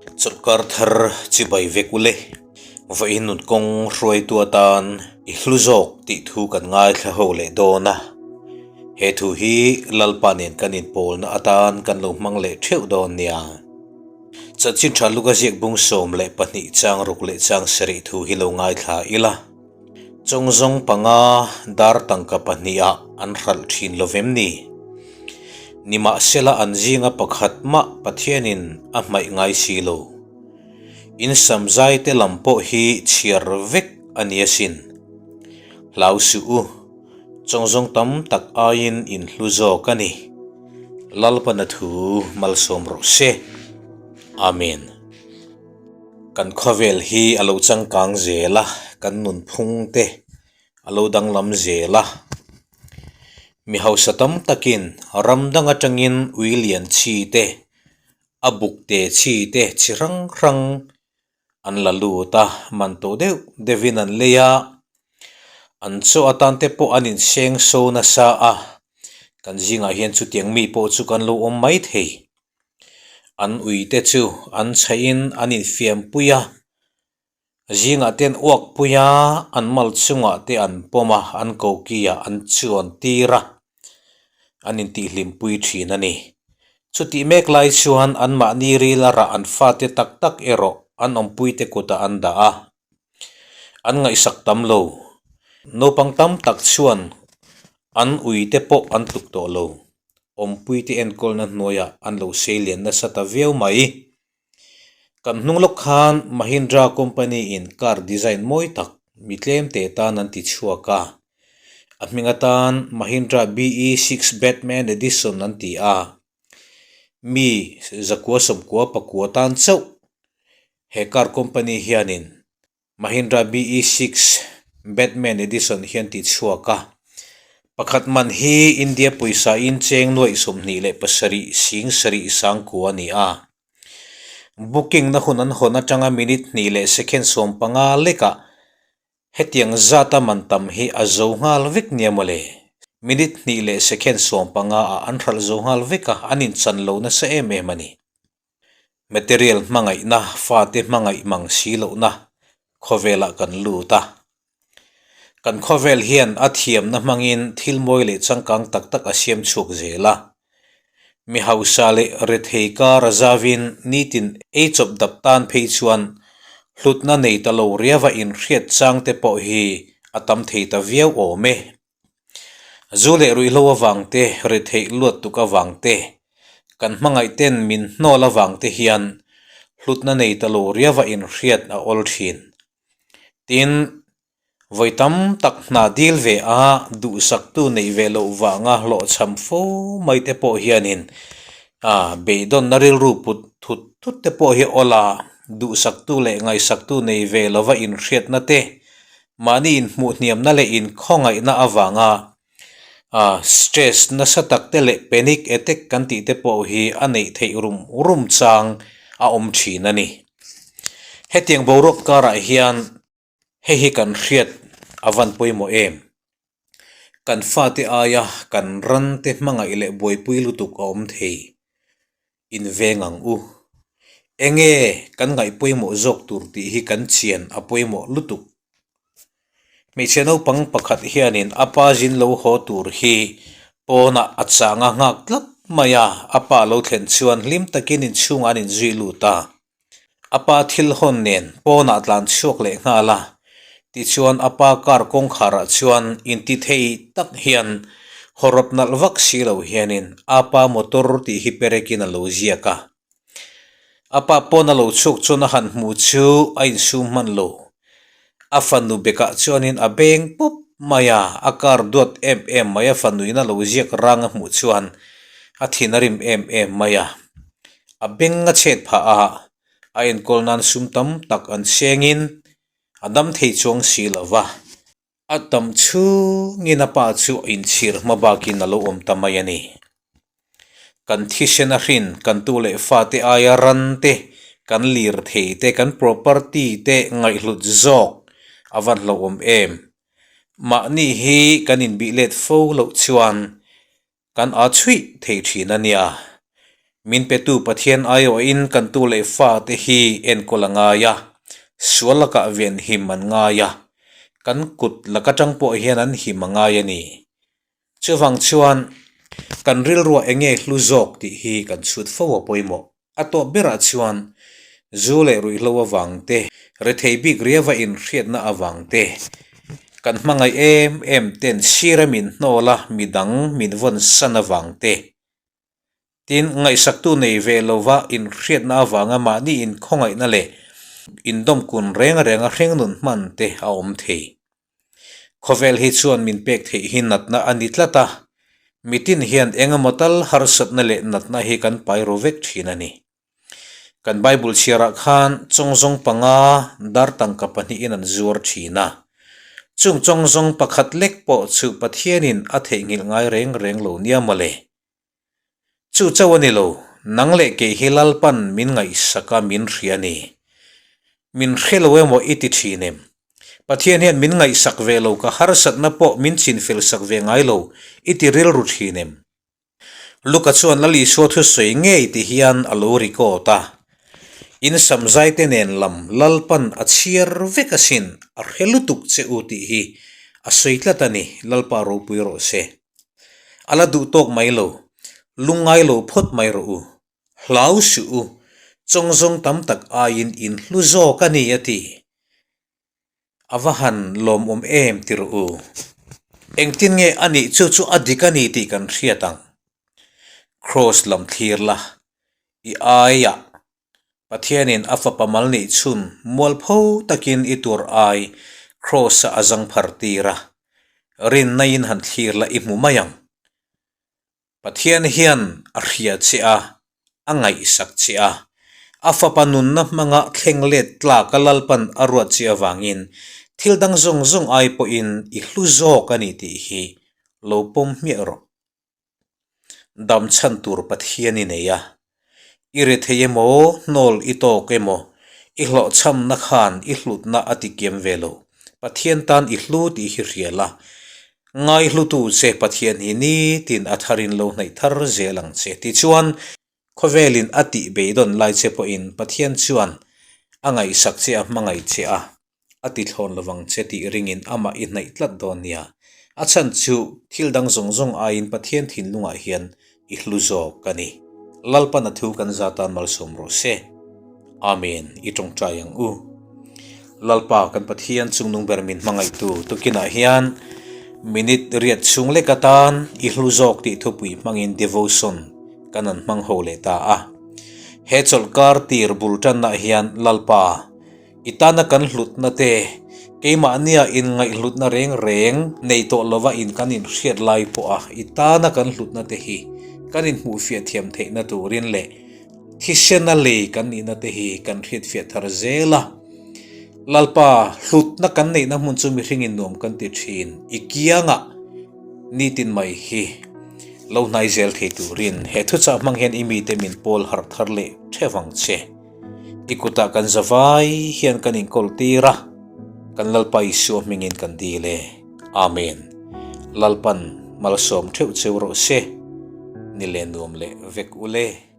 Chawlhkar thar chibai vek ule. Vawiin nun kawng hruaitu atan i hlu zawk tih thu kan ngaithla ho leh dawn a. He thu hi Lalpa nen kan inpawlna atan kan lo hmang leh theuh dawn nia. Chanchin tha luk a ziak bung 12 chang ruk leh chang sarih thu hi lo ngaithla ila. Chawngzawng panga dar tangka pahniha an hralh thin lo vem ni? Nimahsela an zinga pakhat mah Pathianin a hmaih ngai si lo. In samzai te lam pawh hi chhiar vek a ni asin. Hlau suh u, chawngzawng tam tak aiin in hlu zawk a ni. Lalpana thu malsawm rawh se. Amen. Kan khawvel hi a lo changkang zel a, kan nunphung te a lo danglam zel a. Mi hausa tam takin ram dang atangin ui lian chi te, a buk te chi te chi hrang hrang an la lut a, man tawh deuh deuhin an lei a. An chaw atan te pawh an inseng so nasa a, kan zingah hian chutiang mi pawh chu kan lo awm maithei. An uite chu an chhaihin an infiam pui a, zingah te an uak pui a, an mal chungah te an pawm a, an kokiah an chuan tir a, an intihhlim pui thin a ni. Chutih mek lai chuan anmahni ril a rah an fate tak tak erawh an awmpuite kutah an dah a, an ngaihsak tam lo. Naupang tam tak chuan an uite pawh an tluk tawh lo. Awmpuite enkawlna hnuaiah an lo sei lian nasa ta viau mai. Kan hnung lawk khan Mahindra company in car design mawi tak mi tlem te tan an ti chhuak a. A hming atan Mahindra BE6 Batman Edition an ti a. Mi zakua sawmkua pakua tan chauh he car company hianin Mahindra BE6 Batman Edition hian ti chhuak a, pakhat man hi India pawisa in cheng nuaih 27 sing sarih sang kua a ni a. Booking na hun an hawn atanga minute hnih leh second 15 lekah hetiang zata man tam hi a zo nghal vek nia mawle. Minute hnih leh second 15 ah an hralh zo nghal vek a, an inchan lo nasa em em a ni. Material hmangaihna, fate hmangaih mang si lohna khawvelah kan lut a. Kan khawvel hian a thiamna hmangin thil mawi leh changkang tak tak a siam chhuak zel a. Mi hausa leh rethei kar a zavin nitin ei chawp dap tan phei chuan hlutna nei ta lo riava inhriat chang te pawh hi a tam thei ta viau awm e. Zu leh ruihhlo avang te, retheih luat tuk avang te, kan hmangaih ten min hnawl avang te hian hlutna nei ta lo riava inhriat a awl thin. Tin, vawi tam tak hna dil ve a, duhsaktu neih ve loh vanga hlawhchham fo mai te pawh hianin beidawnna rilru put thut thut te pawh hi awl a, duhsaktu leh ngaihsaktu nei ve lova inhriatna te Mahni inhmuh hniamna leh inkhawngaihna avanga stress nasa tak te leh panic attack kan tih te pawh hi a neih theih rum rum chang a awm thin a ni. Hetiang boruak karah hian hei hi kan hriat a van pawimawh em? Kan fate aia kan ran te hmangaih leh buaipui lutuk a awm thei. Inveng ang u. Enge kan ngaih pawimawh zawk tur tih hi kan chian a pawimawh lutuk. Hmeichhe naupang pakhat hianin a pa zin lo haw tur hi pawnah a chang a nghak tlat mai a, a pa lo thlen chuan hlim takin inchhungah an inzui lut a. A pa thil hawn nen pawnah tlan chhuak leh nghal a, tichuan a pa car kawngkharah chuan inti thei tak hian hawrawp nalh vak si lo hianin a pa motor tih hi perekin a lo ziak a. A pa pawn a lo chhuak chuan a han hmu chu a insum hman lo. A fanu bekah chuanin a beng pawp mai a, a car duat em em mai a fanuin a lo ziak rang a hmuh chuan a thin a rim em em mai a. A beng a chhet phah a, a enkawl nan sum tam tak an sengin a dam thei chuang si lo va. A tam chhungin a pa chu a inchhir hma bakin a lo awm ta mai a ni. Kan thisen a hrin, kan tu leh fate aia ran te, kan lir thei te, kan property te ngaihhlut zawk a van hlauhawm em. Mahni hi kan inbih let fo loh chuan Kan aa chhuih thei thin a nia. Min petu Pathian aiawhin kan tu leh fate hi enkawl a ngai a, sual lakah venhim an ngai a, kan kut laka tang pawh hian an him a ngai a ni. Chuvang chuan kan rilruah eng nge hlu zawk tih hi kan chhut fo a pawimawh. A tawp berah chuan zu leh ruihhlo avang te, rethei bik riava inhriatna avang te, kan hmangaih em em ten sira min hnawl a midang min vawn san avang te, Tin, ngaihsaktu nei ve lova inhriatna avanga mahni inkhawngaihna leh indawmkun reng renga hringnun hman te a awm thei. Khawvel hi chuan min pek theih hi natna a ni tlat a, mitin hian engemaw tal harsatna leh natna hi kan pai ru vek thin a ni. Kan Bible chhiarah khan chawngzawng panga dar tangka pahnihin an zuar thin a. Chung chawngzawng pakhat lek pawh chu Pathianin a theihnghilh ngai reng reng lo nia mawle. Chu chauh a ni lo, nang leh kei hi Lalpan min ngaihsak a min hria a ni. Min hre lo emaw i ti thin em? Pathian hian min ngaihsak ve lo ka harsatna pawh min chinfel sak ve ngai lo i ti rilru thin em? Luka chuan Lal Isua thusawi ngei ti hian a lo record a. In samzaite nen lam Lalpan a chhiar vek asin a hre lutuk che u tih hi a sawi tlat a ni, Lalpa ropui rawh se. A la duh tawk mai lo, lungngai lo phawt mai rawh u. Hlau suh u, chawngzawng tam tak aiin in hlu zawk a ni a ti. A va han lawmawm em ti rawh u. Engtin nge a nih chu chu a dik a ni tih kan hriat ang. Kraws lam thlir la, i aiah Pathianin a fapa mal nih chhun mualpho takin i tur ai Kraws-a a zang phar tir a, rinna-in han thlir la i hmu mai ang. Pathian hian a hria che a, a ngaihsak che a, a fapa nunna hmanga thleng let tlak a Lalpan a ruat che avangin thil dang zawng zawng ai pawhin i hlu zawk a ni tih hi lo pawm hmiah rawh. Dam chhan tur Pathian i nei a, i rethei emaw hnawl i tawk emaw i hlawhchhamna khan i hlutna a ti kiam ve lo. Pathian tan i hlu tih hi hria la, ngaihlutu che Pathian hi nitin a tharin lo hnaih thar zel ang che. Tichuan, Khawvelin a tih beidawn lai che pawhin Pathian chuan a ngaihsak che a hmangaih che a, a ti thlawn lovang che tih ringin amah i hnaih tlat dawn nia. A chhan chu thil dang zawng zawng aiin Pathian thinlungah hian i hlu zawk a ni. Lalpan a thu kan za tan malsawm rawh se. Amen. I tawngtai ang u. Lalpa kan Pathian chungnung ber min hmangaihtu tukinah hian minute riat chhung lek atan i hlu zawk tih thupui hmangin devotion kan an hmang ho leh ta a. He chawlhkar tir bul tanna hian Lalpa i tana kan hlutna te, keimahnia inngaihhlutna reng reng nei tawh lova in kan inhriat lai pawha i tana kan hlutna te hi kan inhmuhfiah thiam theihna turin leh Thisena lei kan nihna te hi kan hriatfiah thar zel a. Lalpa, hlutna kan neihna hmun chu mihringin nuam kan ti thin. I kiangah nitin mai hi lo hnai zel thei turin he thuchah hmang hian i mite min pawl harh thar leh theuh ang che. I kutah kan zavai hian kan inkawl tir a, kan Lalpa Isua hmingin kan dil e. Amen. Lalpan malsawm theuh cheu rawh se. Ni leh nuam leh vek ule.